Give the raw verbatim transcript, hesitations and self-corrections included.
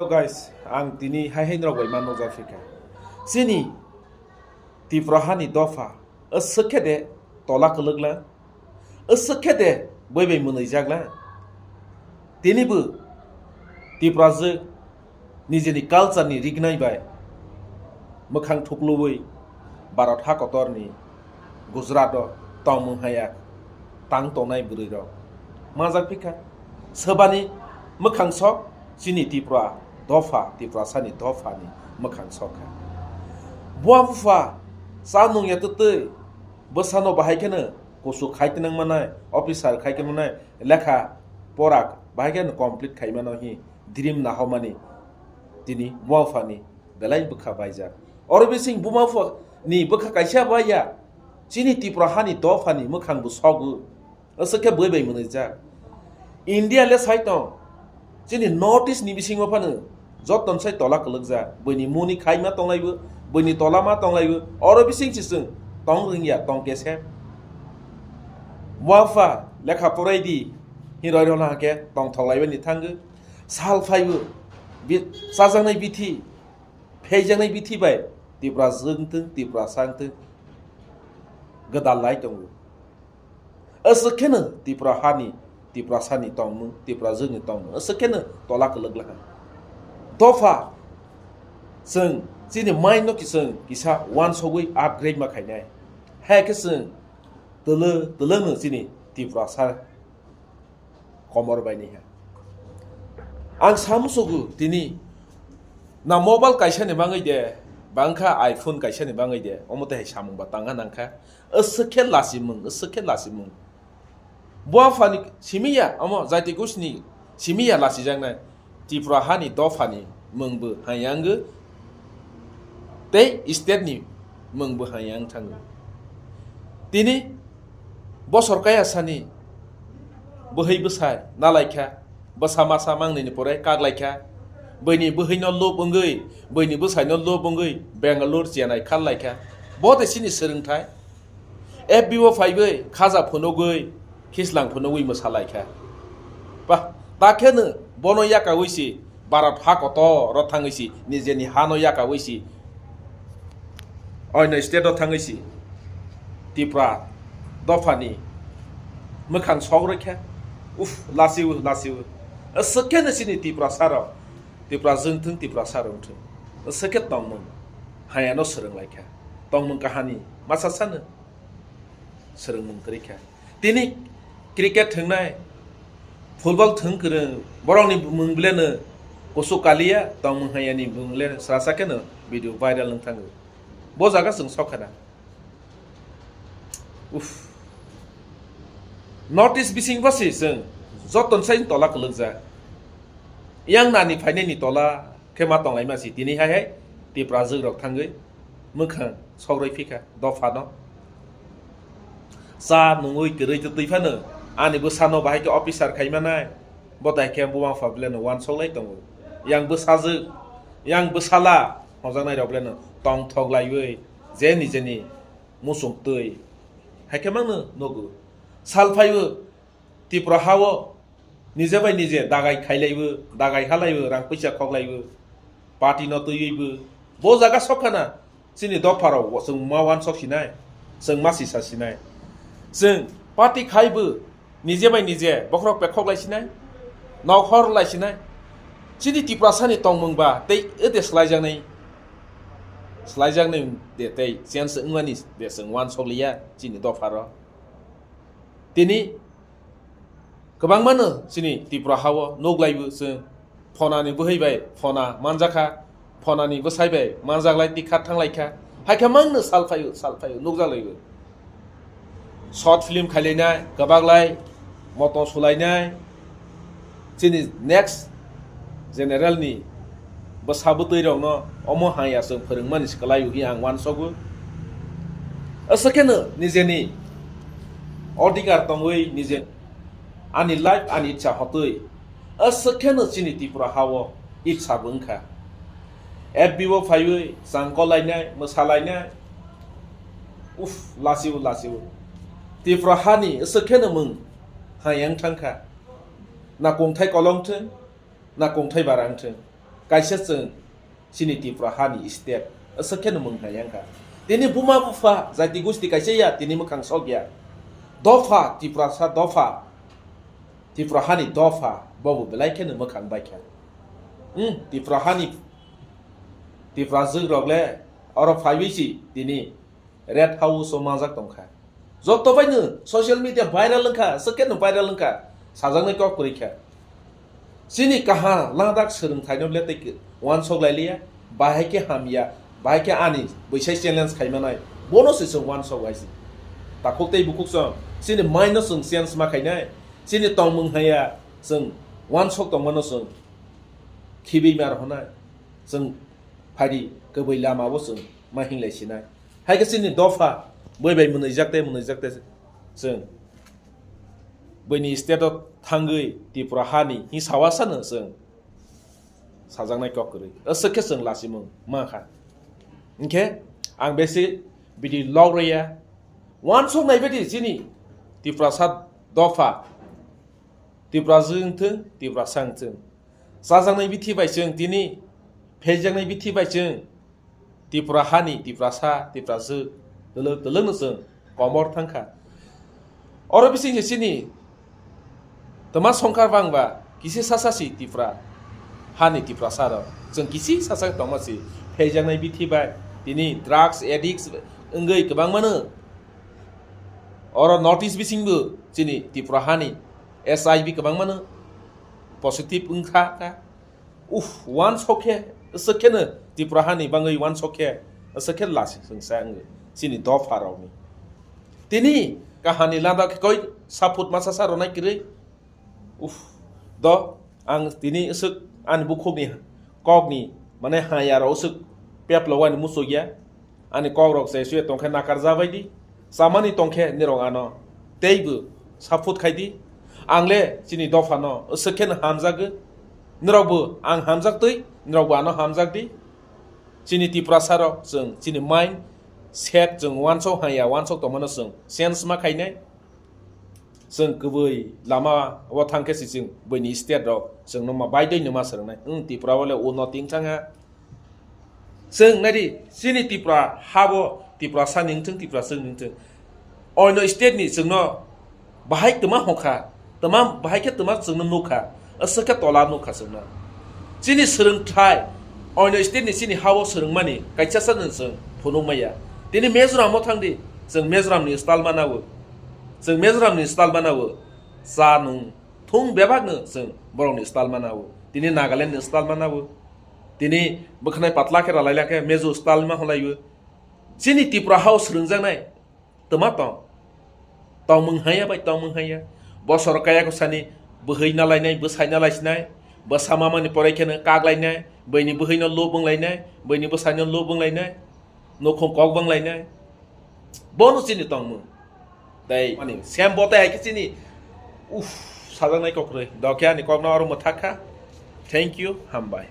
Hello guys, ang tini hai hai norok bai ma nukjak phi kha. Chini Tripura hani dopha, aswk khe de tola kwlwk lang, aswk khe de bui bai mwnwijak lang. Tini bo Tripura jwk nijini culture ni rignai bai mwkhang thuklubui Bharat ha kotor ni Gujarat o tongmung haya tang tongnai bwrwi rok manjak phi kha. Swbani mwkhang sok chini Tripura dopha, Tiprasani dopha ni mwkhang sok kha. Bua bupha cha nung ya twtwi bwsano bahai kheno kusu khai twnang manai, officer khai twnang manai, lekha pora bahai kheno complete khai mano hi dream nahomani tini bua bupha ni belai bwkha baijak. Oro bising buma bupha ni bwkha kaisa baiya, chini Tripura hani dopha ni mwkhang bo sogo. Aswk khe bui bai mwnwijak. India le sai tong, chini North East ni bisingo phano joto sai tola kwlwkjak. Buini muni khai ma tonglaibo, buini tola ma tonglaibo. Oro bising se chwng tong rwngya, tong kese. Bua bupha lekha porai di, hinwi rwna hake tong thok lai bai ni thango. Sal phaibo, bi-, chajaknai bithi, pheijaknai bithi bai Tripura jwk wng thung, Tripura sa wng thung, gwdal lai tongo. Aswk kheno Tripura hani, Tripura sani tongmung, Tripura jwkni tongmung, aswk kheno tola kwlwk laha. Dopha, chwng chini mind no kiswng kisa uansugwi upgrade ma khainai. Hai khe chwng twlw, twlwno chini Tripura sa komor bai ni ha. Ang samusugo tini na mobile kaisa ni bangwi de, bangkha iPhone kaisa ni bangwi de, omo tei hai samung ba tangha nangkha. Aswk khe lasimung, aswk khe lasimung. Bua phani simiya, omo jati gusni simiya lasijaknai. Tripura hani dophani mungbo hayang tei state ni mungbo hayang thango. Tini bosor kaya sani bwhwi bwsai nalaikha, bwsa masa mangnini pore kaklaikha, bwini bwhwino lub wngwi, bwini bwsaino lub wngwi Bangalore, Chennai khallaikha. Bo de chini swrwngthai. F B o phaiwi khaja phunugwi, khislang phunugwi mwsalaikha. Ba, ta kheno bono yakawi si Bharat ha kotor o thangwi si, nijeni hano yakawi si, oino state o thangwi si, Tripura dophani mwkhang sok rwkha. Uf, lasiu, lasiu. Aswk kheno chini Tripura saro, Tripura jwng thung, Tripura saro wng thung. Aswk khe tongmung hayano swrwng laikha. Tongmung kahani masa sano swrwngmung kwrwi kha. Tini cricket thwngnai, football thwng kwrwng, borokni mung beleno kuchuk kaliya, tongmung hayani mung beleno srasa kheno video viral wng thango. Bo jaga chwng sok khana. Uff. North East bising bo se chwng joto sai tola kwlwkjak. Yang nani phainani tola khe ma tonglaima si tini hai hai Tipra jwk rok thangwi mwkhang sogroi phikha dophano. Cha nungwi kwrwi twi phano ani bwsano bahai khe officer khai manai, bo dai khe buma pha beleno uansok lai tongo. Yang bwsajwk, yang bwsala hwnjaknai rok beleno tongthok laiwi je nijeni muchung twi hai khe mangno nugo. Sal phaiwi Tipra ha-o nije bai nije dagai khailaibo, dagai halaibo, rang puisa khoklaibo, party no twiwibo. Bo jaga sok khana chini dopharok chwng ma uansok sinai, chwng ma sisa sinai. Chwng party khaibo nije bai nije bokhorok pekhok lai sinai, nok hor lai sinai. Chini Tiprasani tongmung ba tei ede slaijaknai, slaijaknai de tei change wngmani de chwng uansok liya chini dopharo. Tini kwbangmano chini Tipra ha-o nuklaibo chwng phonani bwhwi bai phona manjakha, phonani bwsai bai manjaklai tikha thanglaikha, haikhe mangno sal phaio, sal phaio nukjaklaibo. Short film khailainai, kwbaklai moto sulainai, chini next general ni bwsa bwtwi rokno omo haya chwng phwrwngmani se kwlaio hi ang uansogo. Aswk kheno nijeni odhikar tongwi nije ani life ani itsa hotwi aswk kheno chini Tripura ha-o itsa bo wngkha. F B o phaiwi changkol lainai, mwsa lainai. Uff, lasibo, lasibo. Tripura hani aswk kheno mung hayang thangkha. Na kungthai kolong thung, na kungthai barang thung. kaisa chwng chini Tripura hani state aswk kheno mung hai wngkha. Tini buma bupha jati gusti kaisa ya tini mwkhang sok ya. Dopha Tiprasa dopha, Tripura hani dopha bobo belai kheno mwkhang baikha. Hmm, Tripura hani Tiprajwk rok le oro phaiwi si tini Red House o manjak tongkha. Joto bai no social media viral wngkha, swkhe no viral wngkha, sajaknai kok kwrwi kha. Chini kaha ladak swrwngthai no le tei wansok lai liya, bahai khe hamya, bahai khe ani bwsai challenge khai manai, bono se chwng wansok lai si. Takhuk tei bukhuk chwng chini mind no chwng change ma khainai, chini tongmung haya chwng wansok tongmano chwng khibwi ma rohonai, chwng phaidi kwbwi lama o chwng ma hinglai sinai. Hai khe chini dopha bui bai mwnwijak tei mwnwijak tei chwng buini state o thangwi Tripura hani hi sawa sano chwng sajaknai kok kwrwi. Aswk khe chwng lachimung ma kha. Hinkhe ang besi bidi log rwya. Wansuk nai bidi chini Tiprasa dopha. Tiprajwk wngthwng, Tiprasa wngthwng. Chajaknai bithi bai chwng tini, pheijaknai bithi bai chwng Tripura hani, Tiprasa, Tiprajwk, twlwk twlwkno chwng komor thangkha. Oro bisingse chini twma songkar bangba kisi sasa si Tripura hani Tiprasa rok. Chwng kisi sasa tongma si pheijaknai bithi bai tini drugs addicts wngwi kwbangmano oro North East bisingbo chini Tripura hani S I V kwbangmano positive wngkha kha. Uff, wansok khe, aswk kheno Tripura hani bangwi wansok khe, aswk khe lasi chwngsa wngwi chini dopha rokni. Tini kahani lada khe koi saphut masa sa ronai kwrwi. Uff, do ang tini aswk ani bukhukni kokni mane haya rok aswk peplo wani muchukya. Ani kokrok se suya tongkhe nakarjabai di. Chamani tongkhe nirok ano teibo support khai di. Ang le chini dophano aswk kheno hamjagwi. Nirokbo ang hamjaktwi, nirokbo ano hamjak di. Chini Tiprasa rok chwng chini mind set chwng wansok haya, wansok tongmano chwng change ma khainai. Chwng kwbwi lama o thangkhe se chwng buini state rok chwngno ma baidoi numa swrwngnai. Wng Tripura o le uno ting thangha. Chwng naidi, chini Tripura habo Tiprasa ni wngthwng, Tiprasa ni wngthwng. Oino state ni chwngno bahai twma hokha, twma bahai khe twma chwngno nukha, aswk khe tola nukha chwngno. Chini swrwngthai, oino state ni chini habo swrwngmani kaisa sa nwng chwng phunuk maya. Tini Mizoram o thangdi, chwng Mizoram ni style manao. Chwng Mizoram ni style manao. Cha nung thung bebak no chwng borok ni style manao. Tini Nagaland ni style manao. Tini bwkhanai patla khe ralai lakhe Mizo style ma hwnlaiwi. Chini Tripura hao swrwngjaknai twma tong. Tongmung haya bai tongmung haya. Bosor kaya kwsani bwhwi na lainai, bwsai na laisinai. Bwsa mamani porai kheno kak lainai, bwini bwhwino lub wng lainai, bwini bwsaino lub wng lainai. Nukhung kok wng lainai. Bono chini tongmung. Tei mani sem botai hai khe chini. Uff, sajaknai kokrwi. Dokhe ani kokno oro mwthak kha. Thank you, hambai.